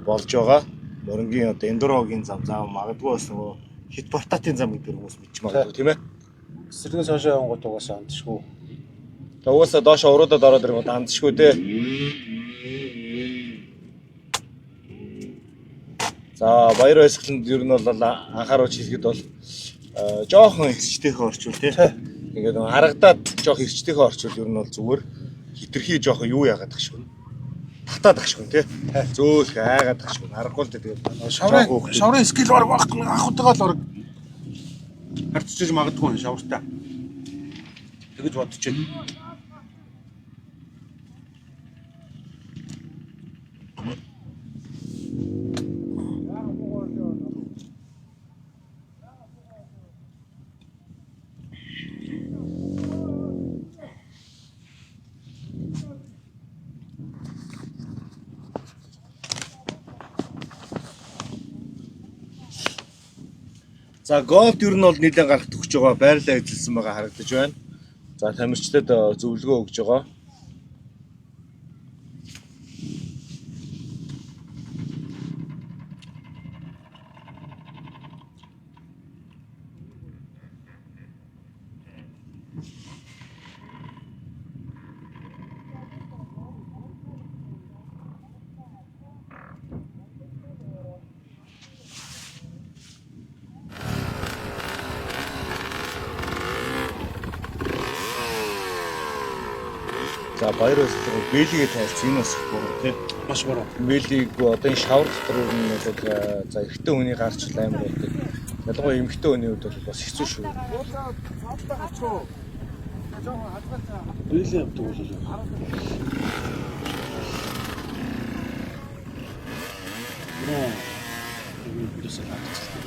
болж байгаа. Морингийн одоо эндурогийн зам зам магадгүй бас нөгөө хит портатын зам гэдэг хүмүүс мэдчих магадгүй тийм ээ. Сэргэн цаашаа явангууд угаасаа андшгүй. Тэгээ угаасаа доош уруудад ороод ирэнгүүт андшгүй те. За Баяр Баясгаланд ер нь бол анхааруулж хэлэхэд бол жоохон эрчтэйхэн орчвол тий. Ингээд нөгөө харагдаад жоох эрчтэйхэн орчвол ер нь бол зүгээр хитрхи жоохон юу яагаад тах шиг. Татаад тах шиг тий. Зөөлх айгаад тах шиг. Харахгүй л дээ тэгээд Шаврын жоох хөөхтэй. шаврын скил баг багт ахуйтайгаа л баг харьцаж магадгүй шавартай. Тэгэж бодож байна. За голд ер нь бол нэлээд гарах төгсөж байгаа байрлал эзэлсэн байгаа харагдаж байна. За тамирчдад зөвлөгөө өгж байгаа. За Баяр Баясгалан бэлгээ тайлцсан энэ бас их буруу тий. Маш буруу. Бэлгийг одоо энэ шавар дотор ер нь бол за эрэгтэй хүний гарч амар болдог. Ялангуяа эмэгтэй хүний хувьд бол бас хэцүү шүү. Били явдаг бол. Нөө. Энэ бидээс л хатчихсан.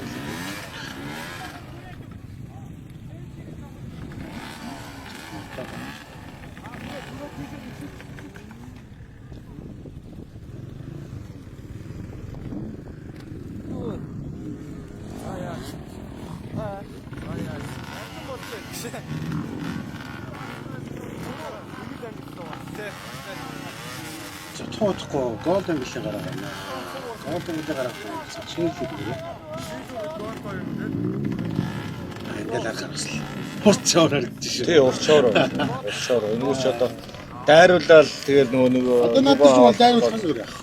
За тоодохгүй голден гэлээ гараа байна. Голден гэлээ гараа байна. Чийлээд өгье. Ингээл харахаар бас л хурц шавар харагдаж шээ. Тий, урт шавар. Урт шавар. Энэгээр ч одоо дайруулаад тэгэл нөгөө нөгөө Одоо надад ч бол дайруулах нь зүгээр яах.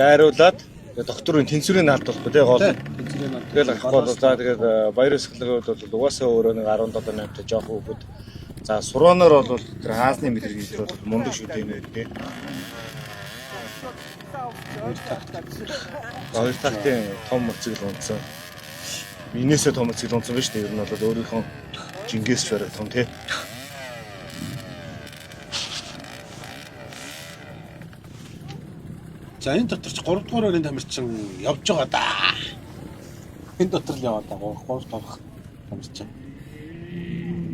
дайруулаад тэгээ докторын тэнцвэрийг алдахгүй тий гол. Тэнцвэрийн над. Тэгэл гарахгүй бол за тэгээд Баяр Баясгалангийн хувьд бол угаасаа өөрөө нэг 17 8-тай жоох хүүхэд. За сураанаар бол тэр хаасны мэдрэг хийх бол мундаг шүү дээ нэ тий. За, хоёр тахтын том моцгол унтсан. Минээсээ том моцгол унтсан байж тээ. Ер нь бол өөрийнхөө жингээс ч бараг том тий. За энэ дотор ч 3 дугаар өрөөний тамирчин явж байгаа да. Энэ дотор л яваад байгаа 3 дахь тамирчин.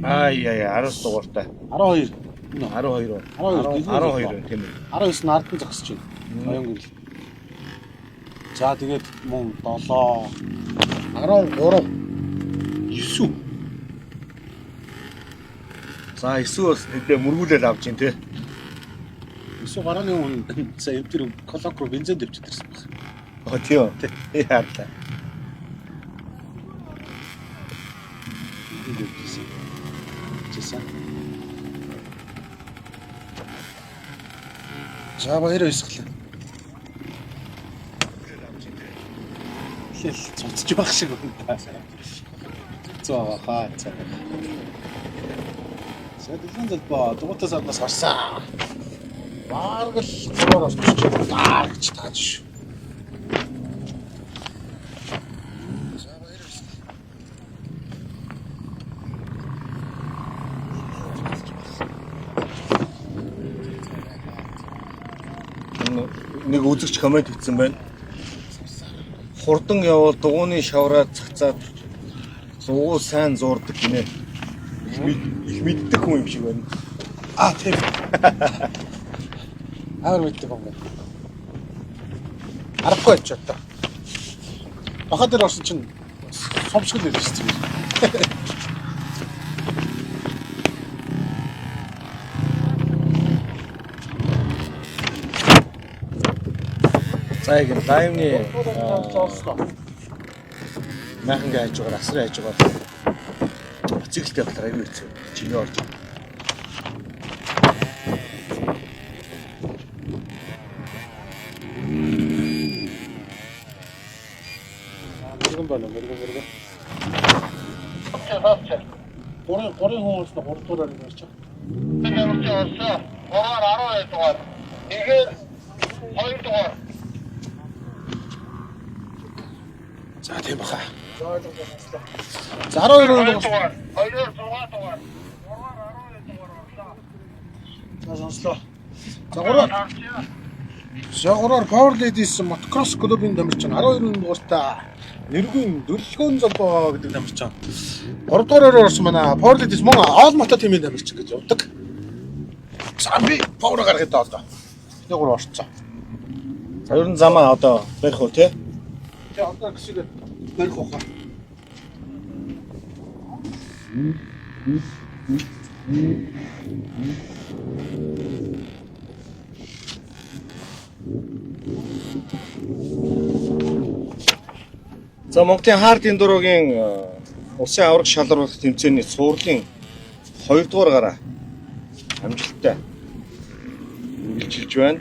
Аа яа яа 10 дугаартай. 12. 12. 12, 12 тийм ээ. 19 нардан зогсож байна. Оюун гэрэл. За тэгээд мөн 7 13 9. За 9 бас нэлээ мөргүүлэл авч ин тий. 9 гарааны өмнө за эвдэр колок руу бензин дэвчээд ирсэн баг. Оо тийм үү. Яарлаа. Энд явжсэн. Жисэн. За баяр баясгалаа. Тэгэл цуцж байх шиг байна та. Цуцгаа хаа цаа. За дэлхийн зэлбо дугуйтай сарнаас гарсан. Бараг л зургаар орчих даа гэж тааж шүү. За баяр баясгалаа. Нэг үзэгч комент хийсэн байна. Хурдан явбал дугууны шавраа цацаад дугуй сайн зуурдаг гинэ. Их мэддэг хүн юм шиг байна. А тийм. Амар мэддэг юм байна. Аргагүй байж одоо. Баха дээр орсон чинь сум шиг л ирсэн юм. За яг энэ лайвны майхангийн хажуугаар асрын хажуугаар мотоциклтэй болохоор аюу хэцүү. Чимээ орж. Мөргөн байна, мөргөн мөргөн. Гурын гурын хүн болсон 3 дугаар нэг ярьж байгаа. Орсон. 3-аар 12 дугаар. Нэгээр 2 дугаар. За тийм баха. За 12 2 дугаар. дугаар. 2-оор 6 дугаар. 3-аар 12 дугаар орлоо. За сонслоо. За 3-аар За 3-аар Power Ladies Motocross клубын тамирчин 12 дугаартай Нэргүн Дүлгөөн золбоо гэдэг тамирчин. 3 дугаараар орсон манай Power Ladies мөн All Moto team-ийн тамирчин гэж явдаг. За би Power гаргах гэдэг одоо. Эхний гурав орцсон. За ер нь замаа одоо барих уу те? Тэгээ одоо гисэг барих ухаа. За Монголын хард эндурогийн улсын аварга шалруулах тэмцээний цувралын 2 дугаар гараа амжилттай үргэлжилж байна.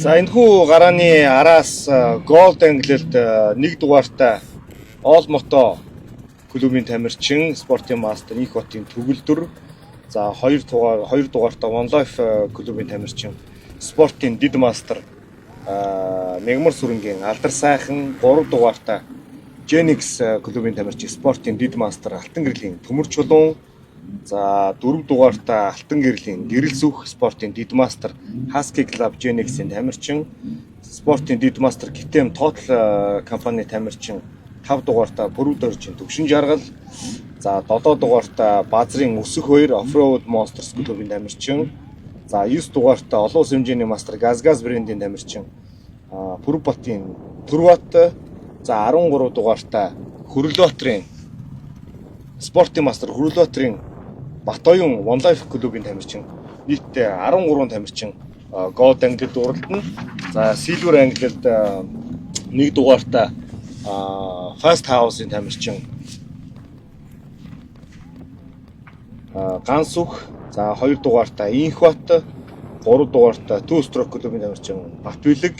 За энэхүү гарааны араас Gold Angle-д нэг дугаартай All Moto клубын тамирчин, спортын мастер Инх хотын төгөлдөр. За 2 дугаартай One Life клубын тамирчин, спортын дид мастер Мегмар сүрэнгийн Алдар сайхан 3 дугаартай Genix клубын тамирчин, спортын дид мастер Алтан гэрлийн Төмөр чулуун. За 4 дугаартай Алтан гэрлийн Гэрэл зүх спортын дид мастер Husky Club Genix-ийн тамирчин, спортын дид мастер Китэм Total компани тамирчин 5 дугаартай Пүрв дөржин Төвшин жаргал. За 7 дугаартай Базрын Өсөх хоёр Offroad Monsters клубын тамирчин. За 9 дугаартай олон улсын хэмжээний мастер Газ Газ брендийн тамирчин Пүрвбатын Төрбат. За 13 дугаартай Хөрөлбаатарын спортын мастер Хөрөлбаатарын Батоюн One Life клубын тамирчин нийтдээ 13 тамирчин Gold ангилалд уралдана. За Silver ангилалд нэг дугаартай Fast House-ын тамирчин Гансүх, за 2 дугаартай Инхбат, 3 дугаартай Two Stroke клубын тамирчин Батбилэг,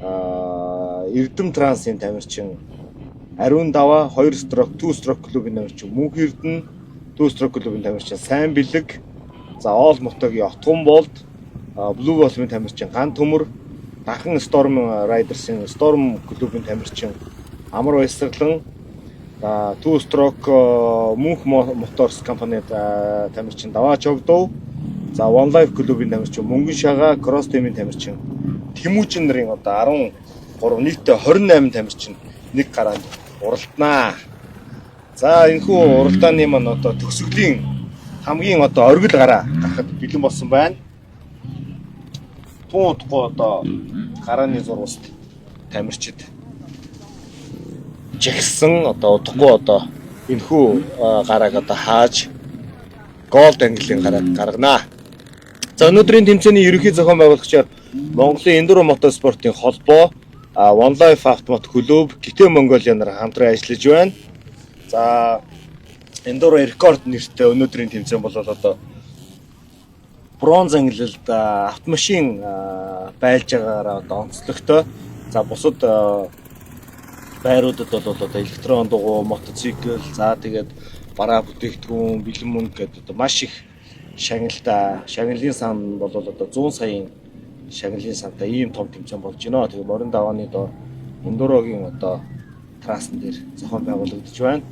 Эрдэм Трансын тамирчин Ариун Даваа, 2 Stroke, Two Stroke клубын тамирчин Мөнх Эрдэнэ, Two Stroke клубын тамирчин Сайн Бэлэг, за All Moto-гийн Отгон Болд, Blue Wolf-ын тамирчин Ган Төмөр, Дархан Storm Riders-ын Storm клубын тамирчин Амар Баясгалан, за Two Stroke Мөнх Motors компани тамирчин Даваа Чогдов, за One Life клубын тамирчин Мөнгөн Шага, Cross Team-ийн тамирчин Тэмүүжин нарын одоо 13 нийтдээ 28 тамирчин нэг гараанд уралданаа. За, энэхүү уралдааны маань одоо төгсгөлийн хамгийн одоо оргил гараа гарахад бэлэн болсон байна. Тун удахгүй одоо гарааны зурваст тамирчид жагсан, одоо удахгүй одоо энэхүү гарааг одоо хааж Gold ангиллын гарааг гарганаа. За, өнөөдрийн тэмцээний ерөнхий зохион байгуулагчаар Монголын Enduro мотоспортын холбоо, One Life Автомото клуб, Гитэ Монголиа нар хамтран ажиллаж байна. За, Enduro рекорд нэртэй өнөөдрийн тэмцээн бол одоо бронз ангилалд автомашин байлж байгаагаараа одоо онцлогтой. За, бусад байруудад бол одоо электрон дугуй, мотоцикл, за тэгээд бараа бүтээгдэхүүн, бэлэн мөнгө гэдэг одоо маш их шагналтай, шагналын сан бол одоо 100 саяын шагналын сантай ийм том тэмцээн болж байна. Тэгээ морин давааны доор Эндурогийн одоо трассан дээр зохион байгуулагдаж байна.